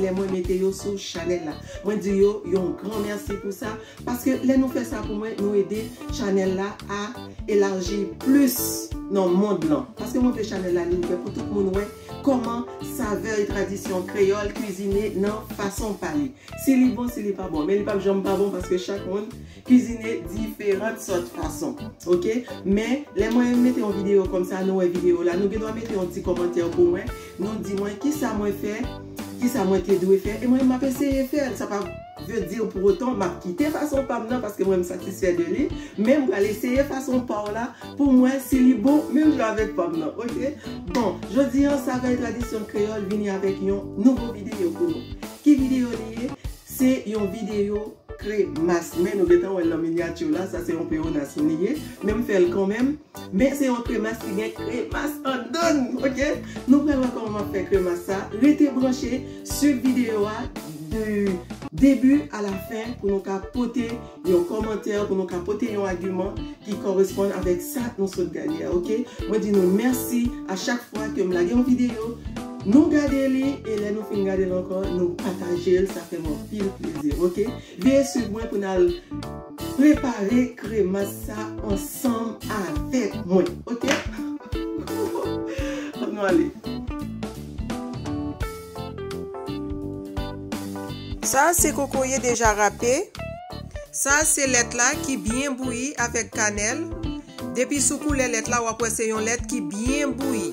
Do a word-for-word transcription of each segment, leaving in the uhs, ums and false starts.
lè mwen mete yo sou chanèl la. Mwen di yo yon gran mèsi pou sa, paske lè nou fè sa pou mwen, nou ede chanèl la a elaji plis nan mond lan. Paske mwen vle chanèl la li ouvè pou tout moun wè kòman savè e tradisyon kreyòl kwizine nan fason pa li. Si li bon, si li pa bon. Men li p ap janm pa bon paske chak moun kwizine diferan sòt fason. Oke? Men, lè mwen mete yon videyo kòmsa, nou wè videyo la, nou gen dwa mete yon ti kòmantè pou mwen. Nou di mwen kisa mwen fè, kisa mwen te dwe fè. E mwen, m ap eseye fè l. Sa pa vle di pou otan m ap kite fason pa m nan paske mwen, m satisfè de li. Men m pral eseye fason pa w la pou m wè si li bon menm jan avèk pa m nan. Oke? Bon, jodi an, Savè Tradisyon Kreyòl vini avèk yon nouvo videyo pou nou. Ki videyo li ye? Se yon videyo kremas. Men nou gentan wè l nan minyati la, sa se yon pleonas li ye. Men m fè l kanmenm. Men se yon kremas ki gen kremas andan l, oke? Nou pral wè kòman m ap fè kremas sa. Rete branche, swiv videyo a de debi a la fen pou nou ka pote yon kòmantè, pou nou ka pote yon agiman ki koresponn avèk sa nou sot gade a, oke? Mwen di nou mèsi a chak fwa ke m lage yon videyo, nou gade li, e lè nou fin gade l ankò, nou pataje l, sa fè m anpil plezi, oke? Veye swiv mwen pou n al prepare kremas sa ansanm avèk mwen, oke? Ann nou ale. Sa se kokoye deja rape. Sa se lèt la ki byen bouyi avèk kanèl. Depi sou koulè lèt la, w ap wè se yon lèt ki byen bouyi.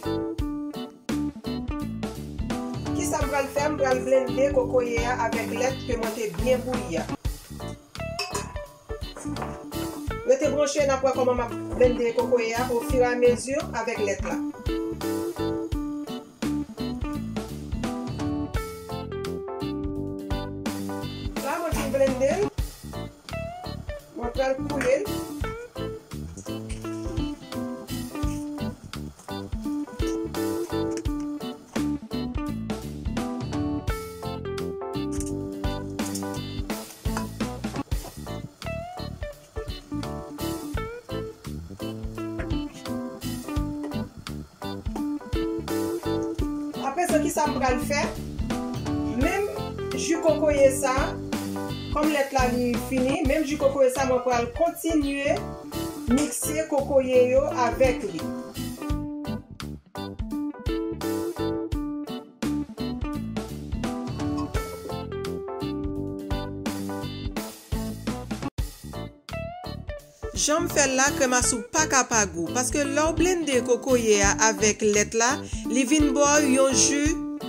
Kisa m pral fè? M pral blende kokoye a avèk lèt ke mwen te byen bouyi a. Rete branche, n ap wè kòman m ap blende kokoye a ofiramezi avèk lèt la. La, mwen fin blende l. Mwen pral koule l. Aprezan, kisa m pral fè? Menm ji kokoye sa, kòm lèt la li fini, menm ji kokoye sa, mwen pral kontinye mikse kokoye yo avèk li. Jan m fè l la, kremas ou pa ka pa gou, paske lè w blende kokoye a avèk lèt la, li vin ba w yon ji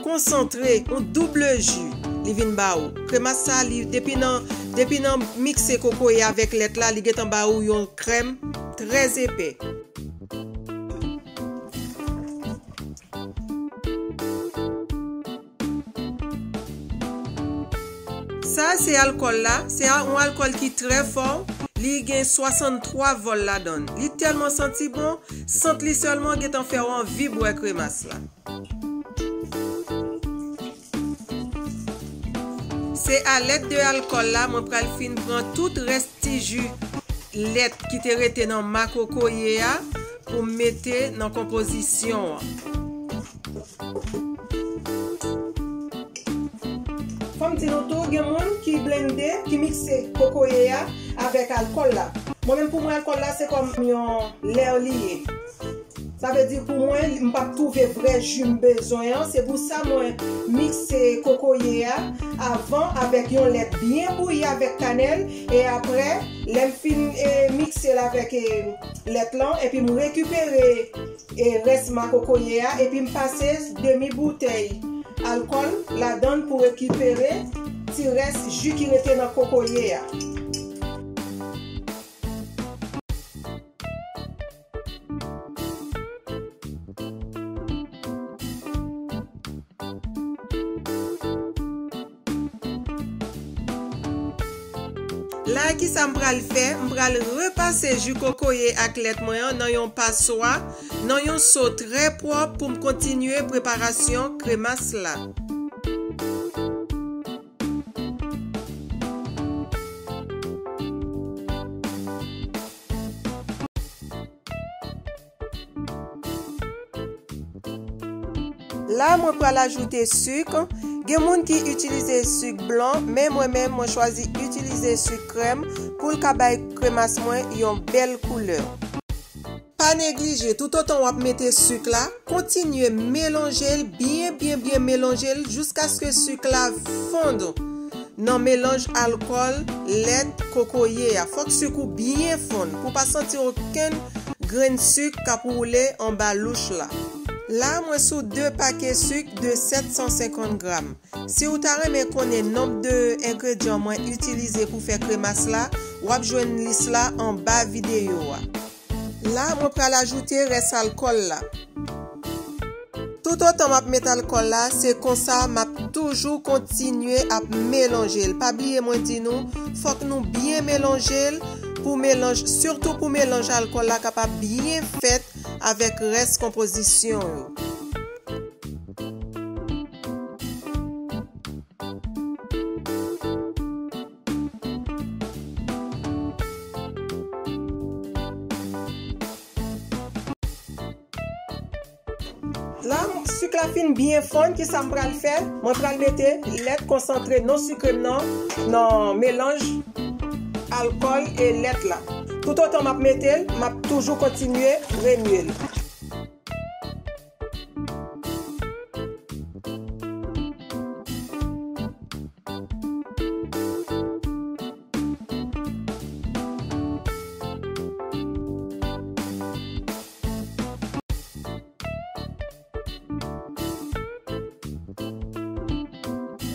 konsantre, yon double ji li vin ba ou. Kremas sa, li, depi nan, depi nan mikse kokoye avèk lèt la, li gentan ba ou yon krèm trè epè. Sa se alkòl la, se a-, yon alkòl ki trè fò, li gen swasanntwa vòl ladan l. Li tèlman santi bon, sant li sèlman gentan fè w anvi bwè kremas la. Se a lèd de alkòl la, mwen pral fin pran tout rès ti ji lèt ki te rete nan ma kokoye a pou m mete nan konpozisyon an. Fò m di nou tou, gen moun ki blende, ki mikse kokoye a avèk alkòl la. Mwen menm, pou mwen, alkòl la se kòm yon lè li ye. Sa vle di pou mwen, m p ap twouve vrè ji m bezwen an. Se pou sa mwen mikse kokoye a avan avèk yon lèt byen bouyi avèk kanèl. E aprè, lè m fin, e, mikse l avèk, e, lèt lan, epi m rekipere, e, rès ma kokoye a, epi m pase demi boutèy alkòl ladan l pou rekipere ti rès ji ki rete nan kokoye a. La, kisa m pral fè? M pral repase ji kokoye ak lèt mwen an nan yon paswa, nan yon so trè pwòp pou m kontinye preparasyon kremas la. La, mwen pral ajoute sik. Gen moun ki itilize sik blan, men mwen menm, mwen chwazi itilize sik krèm pou l ka bay kremas mwen yon bèl koulè. Pa neglije, toutotan w ap mete sik la, kontinye melanje l byen, byen, byen melanje l jiskaske sik la fonn nan melanj alkòl, lèt, kokoye a. Fòk sik ou byen fonn pou w pa santi okenn grenn sik k ap woule anba louch la. La, mwen sou de pake sik de sèt san senkant gram. Si w ta renmen konnen nonb de engredyan mwen itilize pou fè kremas la, w ap jwenn lis la anba videyo a. La, mwen pral ajoute rès alkòl la. Toutotan m ap met alkòl la, se konsa m ap toujou kontinye ap melanje l. Pa bliye mwen di nou, fòk nou byen melanje l pou melanj, sitou pou melanj alkòl la kapab byen fèt avèk rès konpozisyon yo. La, sik la fin byen fonn, kisa m pral fè? Mwen pral mete lèt konsantre non sikre m nan, nan melanj alkòl e lèt la. Toutotan m ap mete l, m ap toujou kontinye remye l.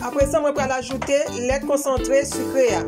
Aprezan, mwen pral ajoute lèt konsantre sikre a.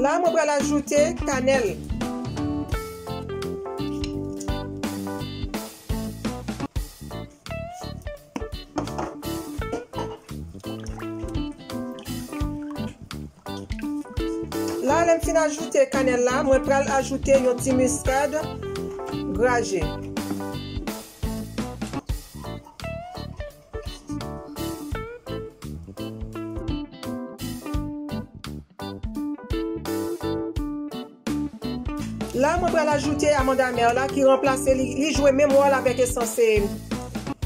La, mwen pral ajoute kanèl. La, lè m fin ajoute kanèl la, mwen pral ajoute yon ti miskad graje. La, mwen pral ajoute amand amè la ki ranplase li, li jwe menm wòl avèk esans, e,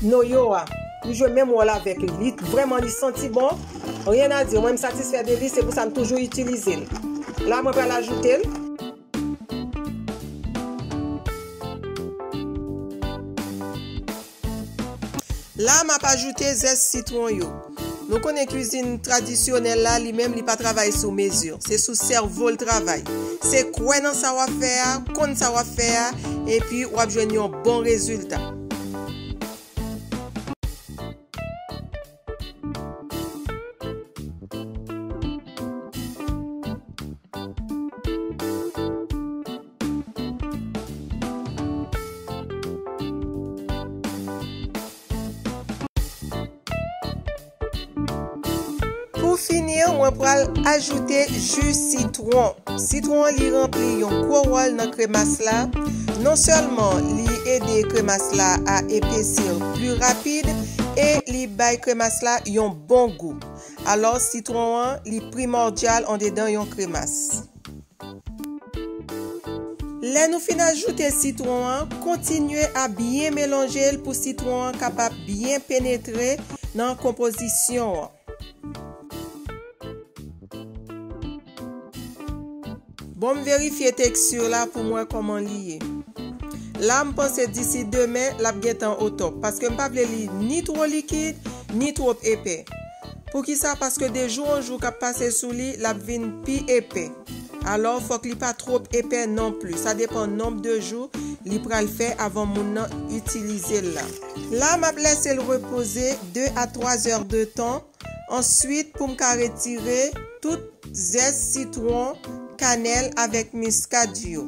noyo a. Li jwe menm wòl avèk li. Li vrèman, li santi bon. Rien à dire. Mwen, m satisfè de li, se pou sa m toujou itilize l. La, mwen pral ajoute l. La, m ap ajoute zès sitwon yo. Nou konnen kwizin tradisyonèl la, li menm, li pa travay sou mezi. Se sou sèvo l travay. Se kwè nan sa w ap fè a, konn sa w ap fè a, epi w ap jwenn yon bon rezilta. Pou fini, mwen pral ajoute ji sitwon. Sitwon an, li ranpli yon gwo wòl nan kremas la. Non sèlman li ede kremas la a epesi pli rapid, e li bay kremas la yon bon gou. Alò, sitwon an, li primòdyal andedan yon kremas. Lè nou fin ajoute sitwon an, kontinye a byen melanje l pou sitwon an kapab byen penetre nan konpozisyon an. Bon, m verifye teksti la pou m wè kòman li ye. La, m panse disi demen, l ap gentan otòp, paske m pa vle li ni twò likid, ni twòp epè. Poukisa? Paske de jou an jou k ap pase sou li, l ap vin pi epè. Alò, fòk li pa twòp epè non plis. Sa depann nonb de jou li pral fè avan moun nan itilize l la. La, m ap lese l repoze de a twa zè de tan. Answit, pou m ka retire tout zès sitwon, kanèl avèk miskad yo.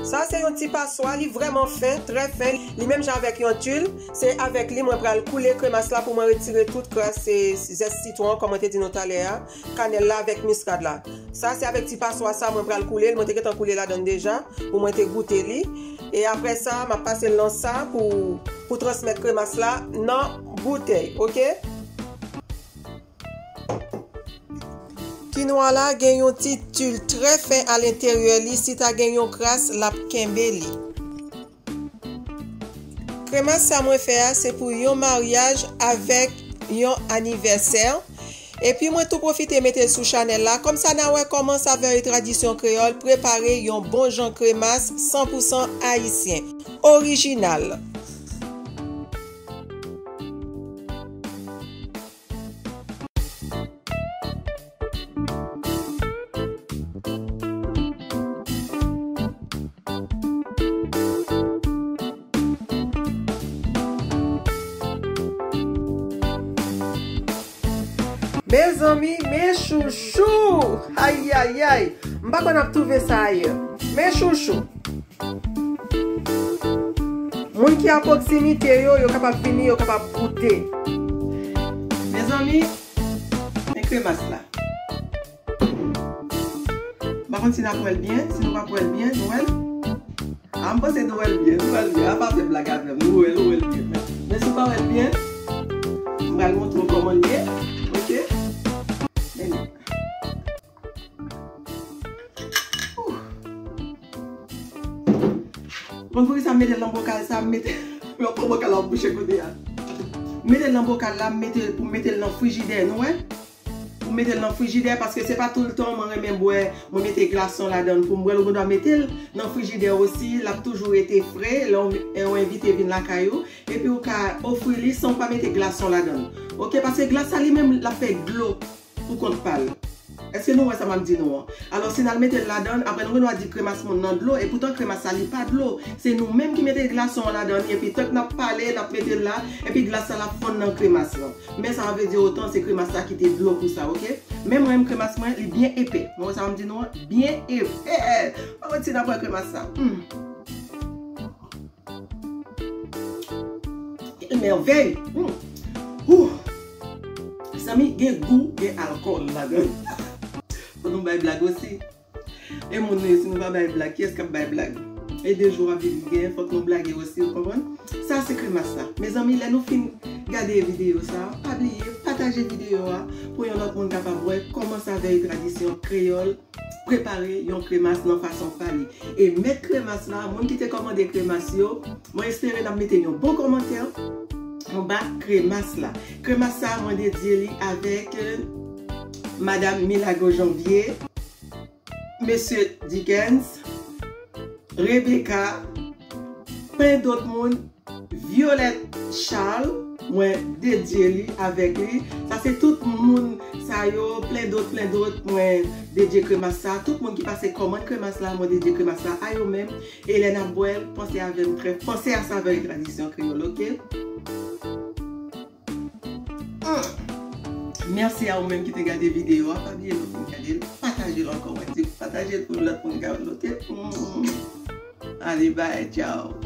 Sa se yon ti paswa, li vrèman fen, trè fen. Li menm jan avèk yon til. Se avèk li mwen pral koule kremas la pou mwen retire tout kras, e, zès sitwon an, kòm mwen te di nou talè a. Kanèl la avèk miskad la. Sa se avèk ti paswa sa mwen pral koule l. Mwen te gentan koule ladan l deja pou mwen te goute li. E apre sa, m ap pase l nan sa pou, pou transmèt kremas la nan boutèy, oke? Kinwa la gen yon ti til trè fen alenteryè li, si ta gen yon kras, l ap kenbe li. Kremas sa mwen fè a, se pou yon maryaj avèk yon anivèsè. Epi mwen tou pwofite mete l sou chanèl la, kòmsa n a wè kòman Saveurs et Traditions Créoles prepare yon bon jan kremas san pou san ayisyen, orijinal. Mezanmi, men chouchou! Ayayay! M pa konn ap twouve sa ayè. Men chouchou! Moun ki a pwoksimite yo, yo kapab vini, yo kapab goute. Mezanmi, men kremas la. M pa konn si n ap wè l byen, si nou p ap wè l byen, nou wè l. A, m panse nou wè l byen, nou wè l byen. A pa fè blag avè m, nou wè l, nou wè l byen. Men, men si w pa wè l byen, m pral montre w kòman l ye, oke? Men li. Ouh. Konn poukisa m mete l nan bokal sa, m mete l nan bokal la, bouche kote a. M mete l nan bokal la, m mete l pou m mete l nan frijidè, nou wè? Pou m mete l nan frijidè, paske se pa toultan mwen renmen bwè, mwen mete glason ladan l pou m bwè l, ou gendwa mete l nan frijidè osi, l ap toujou rete fre, lè w, lè w envite vin lakay ou, epi ou ka ofri li san w pa mete glason ladan l. Oke, paske glas sa li menm, l ap fè dlo pou kont pa l. Èske nou wè sa m ap di nou an? Alò, si n al mete l ladan l, apre nou gendwa di kremas moun nan dlo, e poutan kremas sa li pa dlo. Se nou menm ki mete glason an ladan li, epi tank n ap pale, n ap mete l la, epi glas sa l ap fonn nan kremas lan. Men sa vle di otan se kremas sa ki te dlo pou sa, oke? Men mwen menm kremas mwen, li byen epe. Nou wè sa m di nou an? Byen epe. Pa konn si n ap wè kremas sa. Hmm. Quelle merveille! Hmm. Ouh. Zanmi, gen gou, gen alkòl ladan. Fò nou bay blag osi. E moun nou yo, si nou pa bay blag, kiyès k ap bay blag? E de jou w ap viv, gen, fòk nou blage osi, ou konprann? Sa se kremas la. Mezanmi, lè nou fin gade videyo sa, pa bliye pataje videyo a pou yon lòt moun kapab wè kòman Saveurs et Traditions Créoles prepare yon kremas nan fason pa li. E mèt kremas la, moun ki te kòmande kremas yo, mwen espere n ap mete yon bon kòmantè anba kremas la. Kremas sa, mwen dedye li avèk, euh, Madam Milagro Janvier, Mesye Dickens, Rebecca, plen dòt moun, Violette Charles, mwen dedye li avèk li. Sa se tout moun sa yo, plen dòt, plen dòt, mwen dedye kremas sa. Tout moun ki pase kòmann kremas la, mwen dedye kremas la a yo menm. E lè n ap bwè l, panse avè m trè, panse a Saveurs et Traditions Créoles, oke? Mm. Mèsi a ou menm ki te gade videyo a. Pa bliye lè w fin gade l, pataje l ankò. Mwen di pataje l pou lòt moun ka wè l, oke? Mm. Ale, bye, tchao.